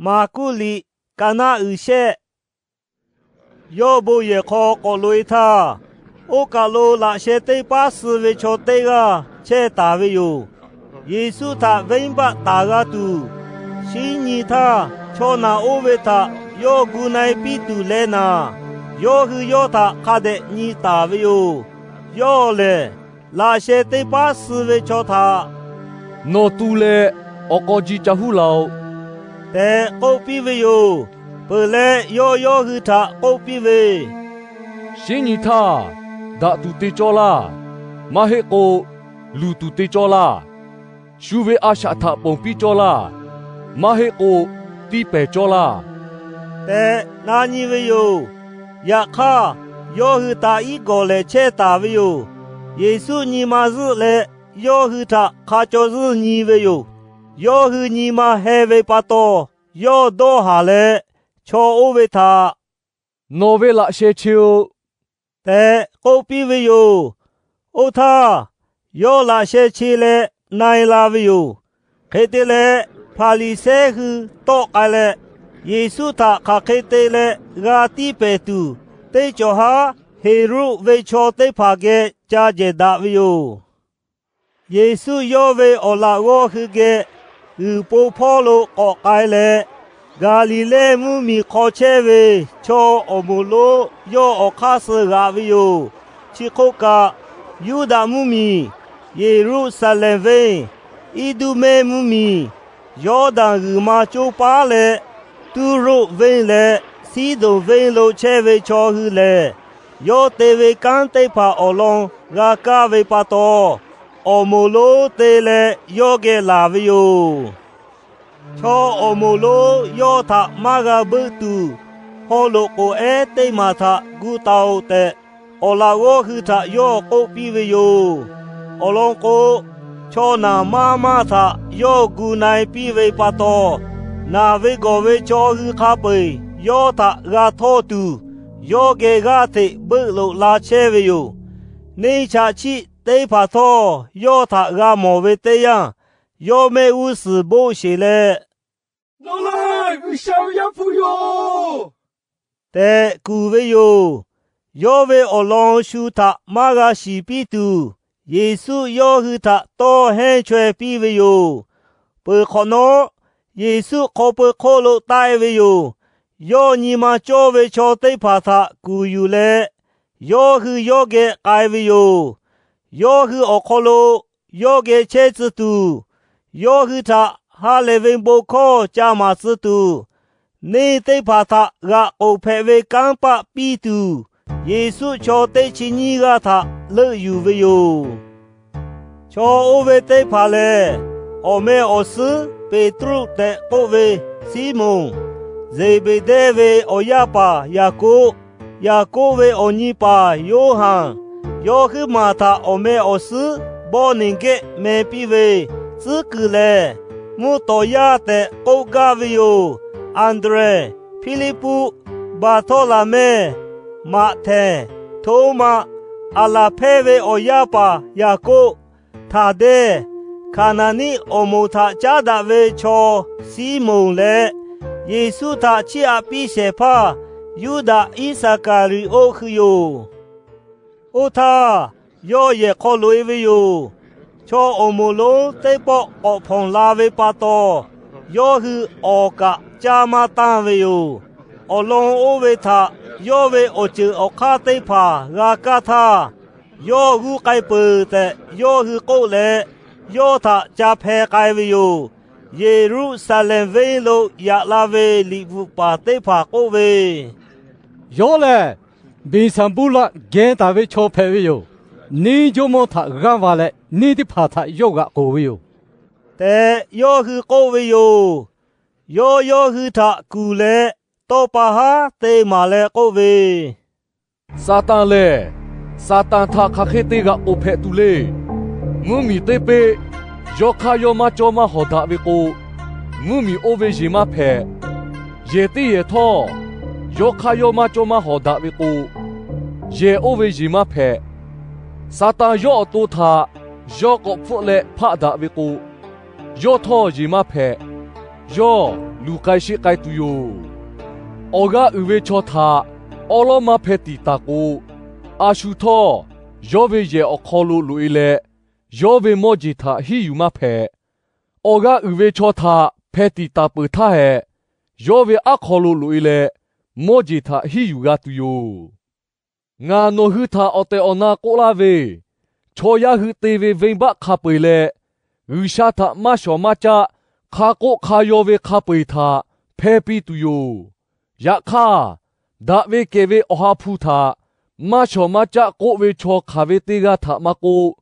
Maˍkuˆ liꞈ, ka naˆ uiˍ shehˆ. Yawˇ bon yehˬ hk'aw k'awꞈ loꞈ-e htaˇ, oˇ kaˬ lo laꞈ sheh teˇ paˉ suh ve chaw teˇ g'aˇ chehˇ taˍ ve yoˬ. Yeˍsuˆ htaꞈ venˇbaˆ taˍ g'a tuˬ, shinˉ nyi htaˇ chaw naˬ oˇ ve htaꞈ yawˇ gu na-e piˇ tuˬ leh naˍ, yawˇ hui yawˇ htaꞈ hk'a dehꞈ nyi taˍ ve yoˬ. Yawˇ lehˬ, laꞈ sheh teˇ paˉ suh ve chaw htaꞈ, Nawˬ tu leh awˬ k'aw ji ca huˉ laˬ-oꞈ, tehꞈ k'oˆ piˇ ve yoˬ. Peuˬ leh, yawˇ yawˇ hui htaꞈ k'oˆ piˇ ve, Shinˉ nyi htaˇ, daꞈ tuˬ te cawˇ laˇ. Maˇ heˆ k'o, luˬ tuˬ te cawˇ laˇ. Shu ve a shaꞈ htaꞈ ponˬ piˇ cawˇ laˇ. Maˇ heˆ k'o, tiˇ pehˍ cawˇ laˇ, tehꞈ na nyi ve yoˬ. Yaꞈ hk'aˇ, yawˇ hui taꞈ iˉ gawˬ lehˍ chehˇ taˍ ve yoˬ. Yeˍsuˆ nyi ma zuhˆ leh, yawˇ hui htaꞈ hk'a caw zuhˇ nyi ve yoˬ. Yawˇ hui nyi ma heh ve pa taw, yawˇ dawˇ haˍ leh, chaw oˇ ve htaꞈ, Nawˬ ve laꞈ sheh che-o, tehꞈ k'oˆ piˇ ve yoˬ. Oˇ htaˇ, yawˇ laꞈ sheh che leh na-e la ve yoˬ. Hk'e te leh, Hpaˍriˍsehˇ hui tawˆ k'ai leh, Yeˍsuˆ htaꞈ hk'aˬ hk'e te leh g'a tiˇ pehˍ tuˬ, teˇ cawˬ haˉ Heˍroˆ ve chaw teˇ hpaˍ geh ca jehˬ daꞈ ve yoˬ. Yeˍsuˆ yawˇ ve awˬ laꞈ g'awˇ hui geh g'uiˬ po hpawˇ lo k'awꞈ k'ai leh, Gaˍliˍlehˇ mvuhˇmiˬ hk'aw chehˇ ve chaw awˬ moˍ lonˉ yawˇ awˬ hk'aˇ suh g'aꞈ ve yoˬ. Chi hk'oˆ kaꞈ, Yuˇdaꞈ mvuhˇmiˬ, Yeˍruˆsaˍlehnˍ venˇ, Iˉduˇmehˇ mvuhˇmiˬ, Yawˇdanˍ g'uiˬ ma coˇ paˉ leh, Tuˇruˆ venˇ leh Siˉdonˍ venˇ lo chehˇ ve chaw hui lehˬ, yawˇ te ve kanˉ teˇ hpaˍ awˬ lawn g'a kaˇ ve pa taw, awˬ moˍ lonˉ te leh yawˇ geh laˬ ve yoˬ. Chaw awˬ moˍ lonˉ yawˇ htaꞈ maˇ g'a beuˆ tuˬ, haw loꞈ k'oˍ ehˉ teˇ maˬ htaꞈ gu taˍ-oꞈ tehꞈ, awˬ laꞈ g'awˇ hui htaꞈ yawˇ k'oˆ piˇ ve yoˬ. Awˬ lawn k'o, chaw naˬ maˇ maˇ htaꞈ yawˇ gu na-e piˇ ve pa taw, naˬ ve gawˬ ve chaw hui hk'a peu-eˬ yawˇ htaꞈ g'a htawˇ tuˬ, yawˇ geh g'aˇ hteꞈ beuˆ loꞈ la chehˇ ve yoˬ. Neˇ chaꞈ chiˆ teˇ hpaˍ htawˇ yawˇ htaꞈ g'a mawˬ ve teˇ yanˇ, yawˇ mehˆ g'uˇ suhˍ boˆ sheˬ leh, Nawˬ lehˬ G'uiˬsha ve Yaˇ hpu yoˬ tehꞈ kuˬ ve yoˬ. Yawˇ ve awˬ lawn shu htaꞈ maˇ g'a shiˍ piˇ tuˬ, Yeˍsuˆ yawˇ hui htaꞈ tawˇ hehnˇ chaweh piˇ ve yoˬ. Peuˬ hk'awꞈ nawˉ, Yeˍsuˆ hk'aw peu hk'oˆ lo taˆ-e ve yoˬ. Yawˇ nyi ma cawˇ ve chaw teˇ hpaˍ htaꞈ kuˬ yuˬ leh, yawˇ hui yawˇ geh k'ai ve yoˬ. Yawˇ hui awˬ hk'aw lo yawˇ geh chehˇ tcuh tuˬ, yawˇ hui htaꞈ ha lehˬ ve bon hkawˇ ca maˍ tcuh tuˬ, neˇ teˇ hpaˍ htaꞈ g'aꞈ k'oˍ hpehꞈ ve kanˉ paˆ piˇ tuˬ, Yeˍsuˆ chaw teˇ chi nyiˇ g'aˇ htaꞈ leuˆ yuˬ ve yoˬ. Chaw oˇ ve teˇ hpaˍ lehˬ, awˬ meh awˬ suhˉ Peˍtruˆ tehꞈ k'oˆ ve Siˉmonˍ, Zeˍbeˍdehˇ ve awˬ yaˇ paˍ Yaˍkoˆ, Yaˍkoˆ ve awˬ nyi paˍ Yoˇhanˬ, yawˇ huiˉ maˬ htaꞈ awˬ meh awˬ suhˉ Bawˇneˍgehˆ meh piˇ ve tcuhˉ kuiˬ lehˬ, mvuhˇ tawˍ yaˇ tehꞈ k'oˆ gaˇ ve yoˬ. Anˍdrehˍ, Hpiˇliˇpuˆ, Baˍhtawˇlaˍmehˇ, Maꞈhtehˍ, Htoˉmaꞈ, Aˍlaˍhpehˇ ve awˬ yaˇ paˍ Yaˍkoˆ, Htaˍdehˇ, Hkaˍnaˍniˆ awˬ moˍ htaꞈ caˉ daꞈ ve chaw Siˉmonˍ leh, Yeˍsuˆ htaꞈ chiˇ aꞈ piˇ shehˍ hpaˇ Yuˇdaꞈ Iˉsaˍkaˍriˍoˆ hui yoˬ. Oˇ htaˇ, yawˇ yehˬ hk'aw loꞈ-e ve yoˬ. Chaw awˬ moˍ lonˉ teˇ pawˆ k'awꞈ hpawnˬ la ve pa taw, yawˇ hui awˍ kaꞈ caˇ maˇ tanˇ ve yoˬ. Awˬ lawn oˇ ve htaꞈ yawˇ ve awˬ ceuˬ awˬ hk'aˇ teˇ hpaˍ g'a kaˇ htaˇ, Yawˇ g'uˇ k'ai peuˬ tehꞈ yawˇ hui k'oˆ leh, yawˇ htaꞈ ca hpeh k'ai ve yoˬ. Yeˍruˆsaˍlehnˍ venˇ lo yaꞈ la ve liꞈ bvuhꞈ paˍ teˇ hpaˍ k'oˆ ve, Yawˇ lehˬ, Beˍsaˍbuˇlaˆ geh taˍ ve chaw hpehꞈ ve yoˬ. Neˇ jawˇmawˇ htaꞈ g'aˇ va leh, neˇ teˇ hpaˍ htaꞈ yawˇ g'aꞈ k'oˍ ve yoˬ, tehꞈ yawˇ hui k'oˆ ve yoˬ. Yawˇ yawˇ hui htaꞈ kuˬ leh, tawˇ pa haˉ te maˍ leh k'oˆ ve, Saˍtanˍ lehˬ, Saˍtanˍ htaꞈ hk'aˬ hk'e te g'aꞈ k'oˍ hpehꞈ tuˬ le. Mvuhˇmiˬ teˇ peˆ yawˇ hk'aˇ yawˇ maˇ cawˇ maˇ hawˍ daꞈ ve k'o, mvuhˇmiˬ oˇ ve yeˬ maˇ hpehꞈ. Yehˬ teˇ yehˬ htawˇ, yawˇ hk'aˇ yawˇ maˇ cawˇ maˇ hawˍ daꞈ ve k'o, yehˬ oˇ ve yeˬ maˇ hpehꞈ. Saˍtanˍ yawˇ awˬ to htaꞈ yawˇ k'awꞈ hpfuhˆ leh hpaˆ daꞈ ve k'o, yawˇ htawˇ yeˬ maˇ hpehꞈ. Yawˇ luˬ k'ai sheˆ k'ai tuˬ yoˬ. Awˬ g'aˇ uiˍ ve chaw htaꞈ awˉ lawˉ maˇ hpeh tiˍ taˍ k'o, a shu htawˇ yawˇ ve yehˬ awˬ hk'aw lo loꞈ e leh, yawˇ ve mawˇ jeˬ htaꞈ hiˉ yuˬ maˇ hpehꞈ. Awˬ g'aˇ uiˍ ve chaw htaꞈ hpeh tiˍ taˍ peuˬ htaˇ hehꞈ, yawˇ ve aˉ hk'aw lo loꞈ e leh, mawˇ jeˬ htaꞈ hiˉ yuˬ g'a tuˬ yoˬ. Ngaˬ nawˬ hui htaꞈ awˬ tehˬ awˬ na k'oˆ laˇ ve, chaw yaˇ hui te ve venˇbaˆ hk'a peu eˬ leh, G'uiˬsha htaꞈ maˇ shawˍ maˇ caˆ hk'a k'oˆ hk'a yaw ve hk'a peu eˬ htaꞈ hpehˇ piˇ tuˬ yoˬ. Yaꞈ hk'aˇ, daꞈ ve kehˬ ve Awˬ ha hpu htaꞈ maˇ shawˍ maˇ caˆ k'oˆ ve chaw hk'aˬ ve teˇ g'aˇ htaꞈ maˇ k'oˆ,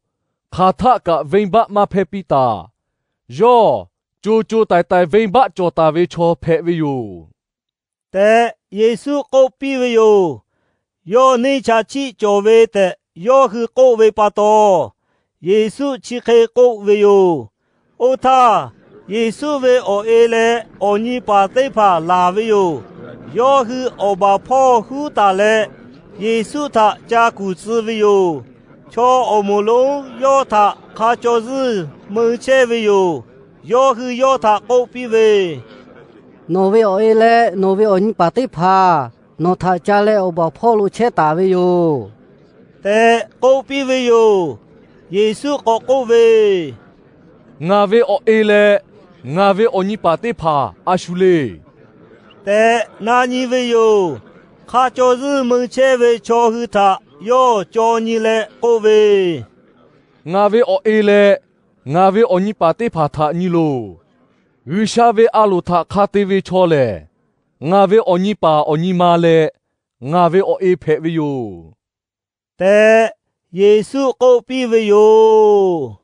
hk'aˬ htaˆ kaꞈ venˇbaˆ maˇ hpehˇ piˇ taˍ. Yawˇ co co taiˍ taiˍ venˇbaˆ cawˬ taˍ ve chaw hpehꞈ ve yoˬ tehꞈ, Yeˍsuˆ k'oˆ piˇ ve yoˬ. Yawˇ neˇ chaꞈ chiˆ cawˬ ve tehꞈ yawˇ hui k'oˆ ve pa taw, Yeˍsuˆ chi hk'e k'oˆ ve yoˬ. Oˇ htaˇ, Yeˍsuˆ ve awˬ e leh awˬ nyi paˍ teˇ hpaˍ laˬ ve yoˬ. Yawˇ hui awˬ baˬ hpawˇ huˉ taˍ leh, Yeˍsuˆ htaꞈ ca kuˬ tcuh ve yoˬ. Chaw awˬ moˍ lonˉ yawˇ htaꞈ hk'a caw zuhˇ meu chehˇ ve yoˬ. Yawˇ hui yawˇ htaꞈ k'oˆ piˇ ve, Nawˬ ve awˬ e leh nawˬ ve awˬ nyi paˍ teˇ hpaˍ nawˬ htaꞈ ca leh awˬ baˬ hpawˇ lo chehˇ taˍ ve yoˬ tehꞈ k'oˆ piˇ ve yoˬ. Yeˍsuˆ k'awꞈ k'oˆ ve, Ngaˬ ve awˬ e leh ngaˬ ve awˬ nyi paˍ teˇ hpaˍ a shu le tehꞈ na nyi ve yoˬ. Hk'a caw zuhˇ meu chehˇ ve chaw hui htaꞈ yawˇ caw nyi leh k'oˆ ve, Ngaˬ ve awˬ e leh ngaˬ ve awˬ nyi paˍ teˇ hpaˍ htaꞈ nyi loˬ. G'uiˬsha ve a loˍ htaꞈ hk'a te ve chaw lehˬ, ngaˬ ve awˬ nyi paˍ awˬ nyi ma leh ngaˬ ve awˬ e hpehꞈ ve yoˬ tehꞈ, Yeˍsuˆ k'oˆ piˇ ve yoˬ.